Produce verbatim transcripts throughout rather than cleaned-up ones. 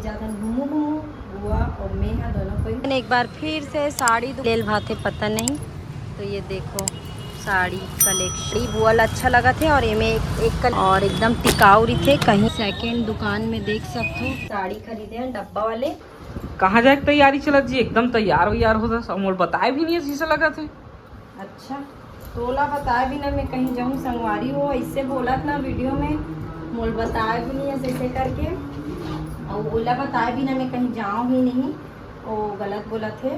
जाथन घूमू घूमू, बुआ और मैं हा दोनों कोई। एक बार फिर से साड़ी दु-, लेल भाथे पता नहीं। तो ये देखो साड़ी कलेक्शन, बुआ ला अच्छा लगत हे और एमे एक, एक कल-, और एकदम टिकाऊ रहिथे। कहीं सेकंड दुकान में देख सकथो, साड़ी खरीदे हैं डब्बा वाले। कहाँ जाए के तैयारी चलत जी? एकदम तैयार वैयार होत हस, मोला बताए भी नहीं हस, जैसे लगत हे। अच्छा, तोला बताए बिना मैं कहीं जाऊँ संगवारी हो, ऐसे बोलत ना वीडियो में, मोला बताए भी नहीं हस ऐसे करके, और ओला बताए बिना मैं कहीं जाऊँ ही नहीं, वो गलत बोलत हे।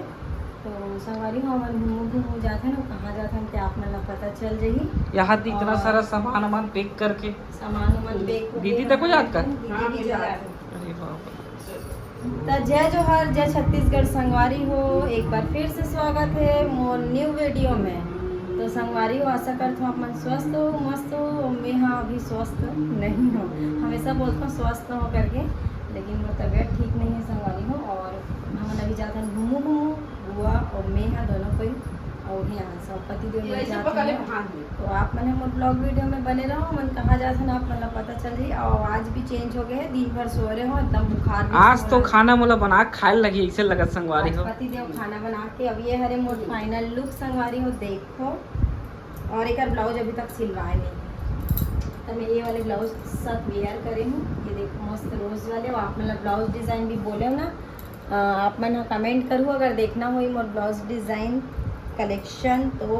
तो संगवारी हो, हमन घूमू घूमू जाथन, वो कहाँ जाथन ते आप मन ला पता चल जाही। यहाँ तो इतना और सारा सामान वामान पैक करके सामान वामान पैक दीदी तको जात का? दीदी भी जात। अरे बाप रे। त जय जोहार, जय छत्तीसगढ़ संगवारी हो, एक बार फिर से स्वागत है मोर न्यू वीडियो में। तो संगवारी हो, आशा करत हूँ आप मन स्वस्थ हो, मस्त हो। मैं हाँ अभी स्वस्थ नहीं हूँ, हमेशा बोलता हूँ स्वस्थ हो करके, लेकिन मोर तबीयत ठीक नहीं है संगवारी हो। और हमन अभी जाथन घूमू घूमू, बुआ और मैं हाँ दोनों कोई, और यहाँ सब पति देव ये मिल ऐसे जाते पकड़ ले, हैं। हाथ में। तो आप मन मोर ब्लॉग वीडियो में बने रहो, हमन कहाँ जाथन आप मन ला पता चल रही। और आज भी चेंज हो गए हैं, दिन भर सो रहे हो, एकदम बुखार भी आज सो तो रहा है। खाना मोला बना के खाए लगी, ऐसे लगत संगवारी आज हो। पति देव खाना बना के, अब ये हरे मोर फाइनल लुक संगवारी हो, देखो। और एक ब्लाउज अभी तक सिलवाए नहीं है, तो मैं ये वाले ब्लाउज साथ वेयर करे हूँ। ये देखो मस्त रोज वाले, और आप मन ला ब्लाउज डिजाइन भी बोले हो ना, अ, आप मन ह कमेंट करू अगर देखना होई मोर ब्लाउज डिजाइन कलेक्शन तो।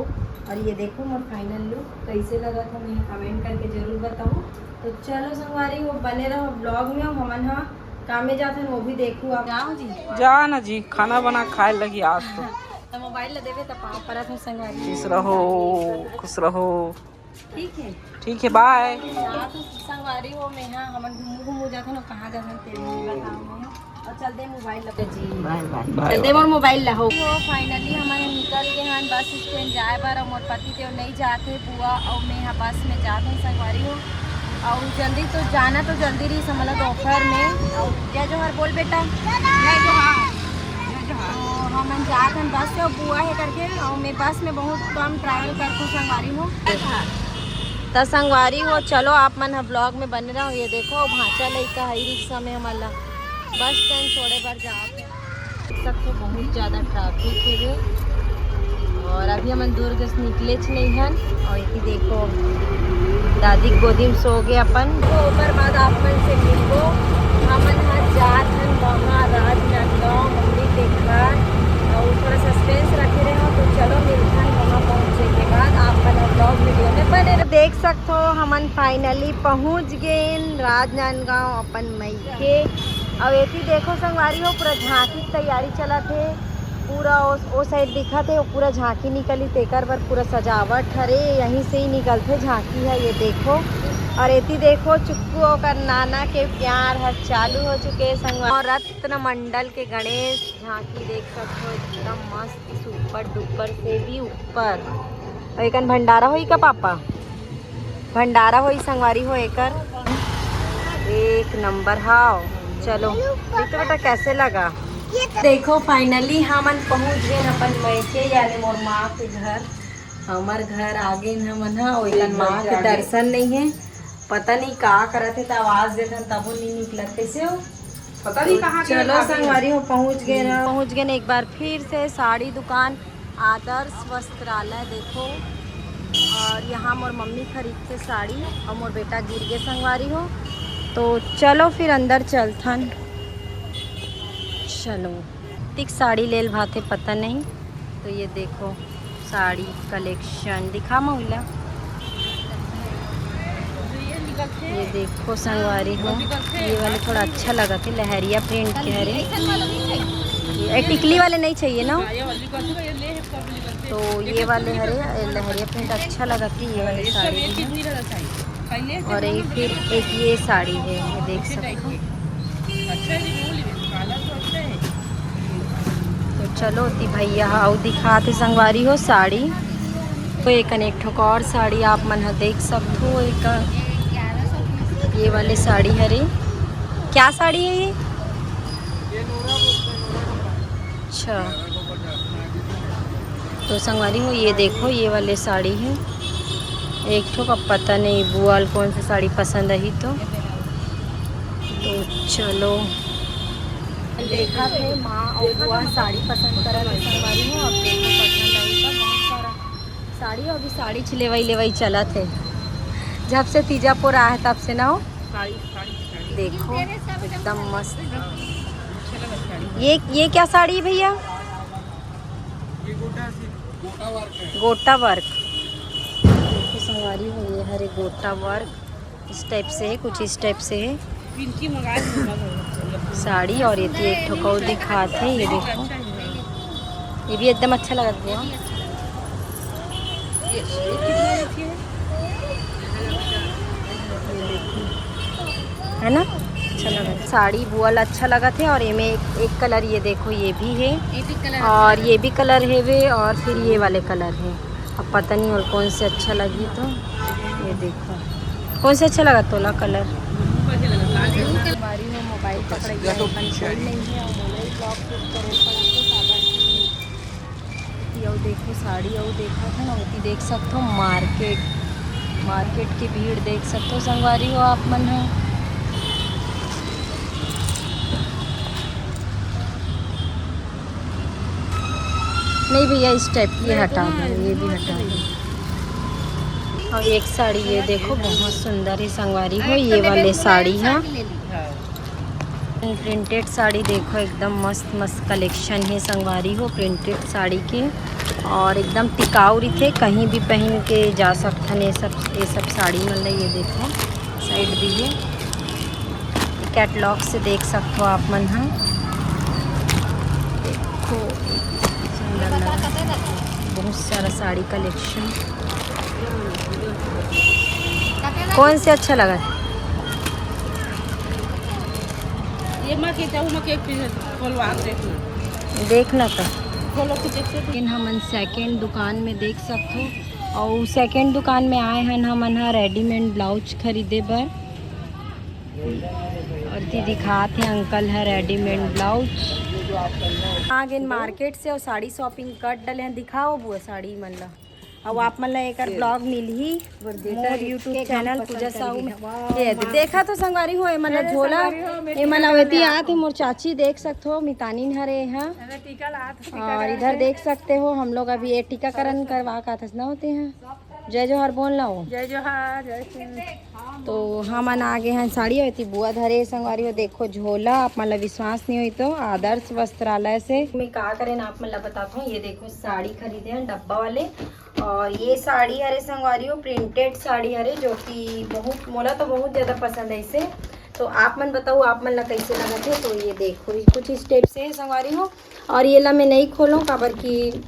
और ये देखो मोर फाइनल लुक कैसे लगत है, मैं कमेंट करके जरूर बताओ। तो चलो संगवारी हो, बने रहो ब्लॉग में, हमन ह कामे जाथन वो भी देखू आप। जाओ जी। जा ना जी, खाना बना खाए लगी आज तो। तो मोबाइल ला देवे त पाँव परत हूँ संगवारी। खुश रहो, खुश रहो। ठीक है। ठीक है, बाय। हाँ, तो संगवारी हो, मैं हाँ, हमन घूमू घूमू जाथन, और कहाँ जाथन, तेरे नहीं बताऊँ मैं। और चल दे मोबाइल लगे जी। बाय, बाय। बाय, चल दे बाय। मोर मोबाइल ला हो। तो फाइनली हमन निकल गए हन बस स्टैंड जाए बर, और मोर पति देव नहीं जाते बुआ, और मैं हाँ बस में जात हूँ संगवारी हो। और जल्दी तो जाना, तो जल्दी रही समझ लो दोपहर में। और जय जोहार बोल बेटा। जय जोहार। जय जोहार। तो हमन जात हन बस से, और बुआ है करके, और मैं बस में बहुत कम ट्रैवल करथूँ संगवारी हो। त संगवारी हो, चलो आप मन ह ब्लॉग में बने रहो। ये देखो भांचा लइका है रिक्शा में हमन ला बस स्टैंड छोड़े बर जात हे। देख सकते हो बहुत ज्यादा ट्रैफिक है रे। और अभी हमन दुर्ग से निकले च नहीं हन। और ये देखो दादी गोदी में सो गए अपन। तो ओकर बाद आप मन से मिलबो। हमन ह जात हन वहाँ राजनांदगांव मम्मी के घर। और थोड़ा सस्पेंस रखे रहे हो, तो चलो मिलथन वहाँ पहुँचे के बाद। आप मन ब्लॉग वीडियो में बने रहो। देख सकते हो हमन फाइनली पहुँच गए राजनांदगांव अपन मई के। अब एती देखो संगवारी हो, पूरा झांकी के तैयारी चलत हे। पूरा ओ, ओ साइड दिखत हे, वो पूरा झांकी निकली, तेकर बर पूरा सजावट हरे। यहीं से ही निकलथे झांकी है, ये देखो। और एती देखो चुक्कू ओकर नाना के प्यार हर चालू हो चुके हे संगवारी। और रत्न मंडल के गणेश झांकी देख सकते हो, एकदम मस्त सुपर डुपर से भी ऊपर। और एकन भंडारा होई का पापा? भंडारा होई संगवारी हो एकर। एक नंबर हाव। चलो, देख तो बेटा कैसे लगा? देखो फाइनली हमन पहुंच गए अपन मइके, यानी मोर माँ के घर। हमर घर आ गए हमन ह, ओइकन माँ के दर्शन नहीं है, पता नहीं का करत है, त आवाज देथन तबो नहीं निकलत, कैसे हो? पता नहीं कहाँ गए, चलो भाभी। संगवारी हो पहुंच गए ना, पहुंच गए ना एक बार फिर से साड़ी दुकान। आदर्श वस्त्रालय देखो। और यहाँ मोर मम्मी खरीद के साड़ी और मोर बेटा गिर गे संगवारी हो। तो चलो फिर अंदर चलथन। चलो, तिक साड़ी लेल भाते पता नहीं। तो ये देखो साड़ी कलेक्शन दिखा मौला। ये देखो संगवारी हो, ये वाले थोड़ा अच्छा लगा थे, लहरिया प्रिंट के हरे। ये टिकली वाले नहीं चाहिए ना? तो ये वाले हरे लहरिया प्रिंट अच्छा लगा थे, ये वाले साड़ी भी है। और एक फिर एक ये साड़ी है, ये देख सकते हो। तो चलो ती भैया आओ दिखाते संगवारी हो साड़ी। तो एक अनेक ठोक और साड़ी आप मन ह देख सकते हो। एक ये वाले साड़ी हरे, क्या साड़ी है ये? अच्छा, तो संगवारी हो ये देखो, ये वाले साड़ी है एक ठो। अब पता नहीं बुआ ल कौन सी साड़ी पसंद आई तो, तो चलो देखा थे माँ और बुआ साड़ी पसंद करा थे संगवारी हो। अब देखो पसंद आई तो बहुत सारा साड़ी, अभी साड़ी च लेवई लेवई चलत हे। जब से तीजापुर आए हे तब से ना हो। देखो एकदम मस्त। ये ये क्या साड़ी है भैया? गोटा वर्क। देखो संगवारी हो, ये हरे गोटा वर्क। इस टाइप से है, कुछ इस टाइप से है। पिंकी मंगा ली, मंगा ली। साड़ी और ये एक ठो अउ दिखात हे, ये देखो, ये भी एकदम अच्छा लगत हे। ये, ये कितना लेती है? है ना, अच्छा लगत हे। साड़ी बुआ ला अच्छा लगत हे। और एमे एक, एक कलर ये देखो, ये भी है ये भी कलर और अच्छा ये भी कलर हेवे और फिर ये वाले कलर है। अब पता नहीं और कौन से अच्छा लगी तो ये देखो। कौन से अच्छा लगा तोला कलर? हमारी वो मोबाइल पकड़ गया है, कंट्रोल नहीं है और मोबाइल ब्लॉक शूट करे पड़ा तो काबर कि अउ देखो साड़ी अउ देखा था ना, ओती देख सकथो मार्केट, मार्केट की भीड़ देख सकथो संगवारी हो आप मन ह। नहीं भैया, इस टाइप ये हटा दो, ये भी हटा दो। और एक साड़ी ये देखो, बहुत सुंदर है संगवारी हो, ये वाले साड़ी है। प्रिंटेड साड़ी देखो, एकदम मस्त मस्त कलेक्शन है संगवारी हो प्रिंटेड साड़ी के, और एकदम टिकाऊ रहिथे, कहीं भी पहन के जा सकथन ये सब, ये सब साड़ी मन ल। ये देखो साइड भी है, कैटलॉग से देख सकथो आप मन ह। देखो सुंदर लगा, बहुत सारा साड़ी कलेक्शन। कौन से अच्छा लगा? ये मैं कहता हूँ, मैं एक पीस खोलवा के देखना। देखना तो। खोलो तो देखते तो। लेकिन हमन सेकंड दुकान में देख सकथो, और सेकंड दुकान में आए हन हमन ह रेडीमेड ब्लाउज खरीदे बर। और ती दिखात हे अंकल ह रेडीमेड ब्लाउज। आ गेन मार्केट से और साड़ी शॉपिंग कर डले हैं। दिखाओ बुआ साड़ी मन ला। अब आप मन ला एकर ब्लॉग मिलही मोर YouTube चैनल पूजा साहू में। ये दे-, देखा तो संगवारी हो, ए मन ला झोला, ए मन ला वेती आत हे मोर चाची, देख सकत हो मितानिन हरे हा। और इधर देख सकते हो हम लोग अभी ये टीकाकरण करवा का था ना होते हैं। जय जोहार बोल ना हो। जय जोहार, जय श्री। तो हमन आ गे हन साड़ी, अउ एती बुआ धरे संगवारी हो। देखो झोला, आप मन ला विश्वास नहीं होई तो आदर्श वस्त्रालय से। मैं का करें आप मन ला बताता हूँ। ये देखो साड़ी खरीदे हैं डब्बा वाले, और ये साड़ी हरे संगवारी हो, प्रिंटेड साड़ी हरे, जो कि बहुत, मोला तो बहुत ज़्यादा पसंद है इसे। तो आप मन बताओ, आप मन ला कैसे लगत है? तो ये देखो, ये कुछ इस टाइप से है संगवारी हो। और ये ला मैं नहीं खोलूँ, काबर कि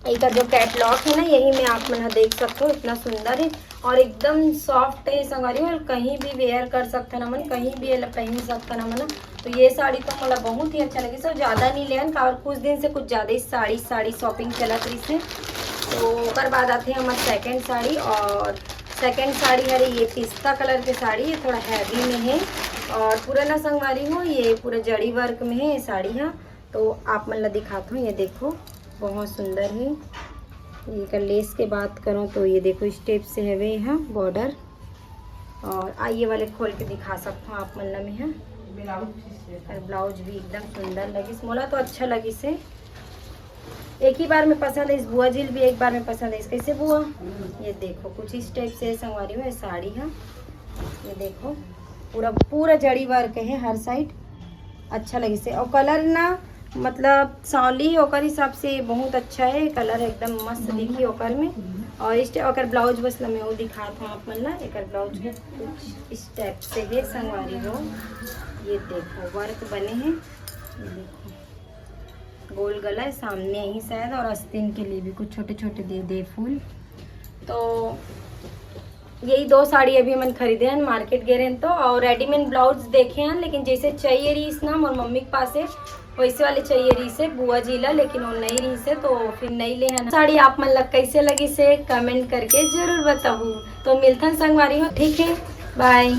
एकर जो कैटलॉग है ना, यही में आप मन ह देख सकते हो, इतना सुंदर है और एकदम सॉफ्ट है संगवारी हो, और कहीं भी वेयर कर सकथन हमन, कहीं भी एला पहन सकथन हमन। तो ये साड़ी तो मोला बहुत ही अच्छा लगिस, ज़्यादा नहीं लेन, काबर कुछ दिन से कुछ ज़्यादा ही साड़ी, साड़ी शॉपिंग चलत रहिस हे। तो ओकर बाद आथे हमर सेकंड साड़ी, और सेकंड साड़ी हरे ये पिस्ता कलर के साड़ी, ये थोड़ा हैवी में है और पूरा ना संगवारी हो, ये पूरा जड़ी वर्क में है ये साड़ी हा। तो आप मन ला दिखात हूँ, ये देखो बहुत सुंदर है। एकर लेस के बात करूँ तो ये देखो इस टाइप से हवे यहाँ बॉर्डर, और आ ये वाले खोल के दिखा सकत हूँ आप मन ला मैं ह। और ब्लाउज भी एकदम सुंदर लगिस, मोला तो अच्छा लगिस हे। एक ही बार में पसंद है, इस बुआ जी ल भी एक बार में पसंद है। इस कैसे बुआ? ये देखो कुछ इस टाइप से संगवारी हो ये साड़ी है। ये देखो पूरा, पूरा जड़ी वर्क है हर साइड, अच्छा लगिस हे। और कलर ना मतलब सांवली है, ओकर हिसाब से बहुत अच्छा है, कलर एकदम मस्त दिखी ओकर में। और इस टाइप ओकर ब्लाउज बस ला मैं वो दिखात हूँ आप मन ला, एकर ब्लाउज कुछ इस टाइप से है संगवारी हो। ये देखो वर्क बने हैं, ये देखो गोल गला है, सामने ही शायद, और आस्तीन के लिए भी कुछ छोटे छोटे दे दे फूल। तो यही दो साड़ी अभी हमन खरीदे हन, मार्केट गे रहेन तो, और रेडीमेड ब्लाउज देखे हन, लेकिन जैसे चाहिए रहीस ना मोर मम्मी के पास से, वैसे वाले चाहिए रहीस हे बुआ जी ला, लेकिन वो नहीं रहीस हे, तो फिर नहीं ले हन। साड़ी आप मन ला कैसे लगिस हे कमेंट करके जरूर बताहू। तो मिलथन संगवारी हो, ठीक है, बाय।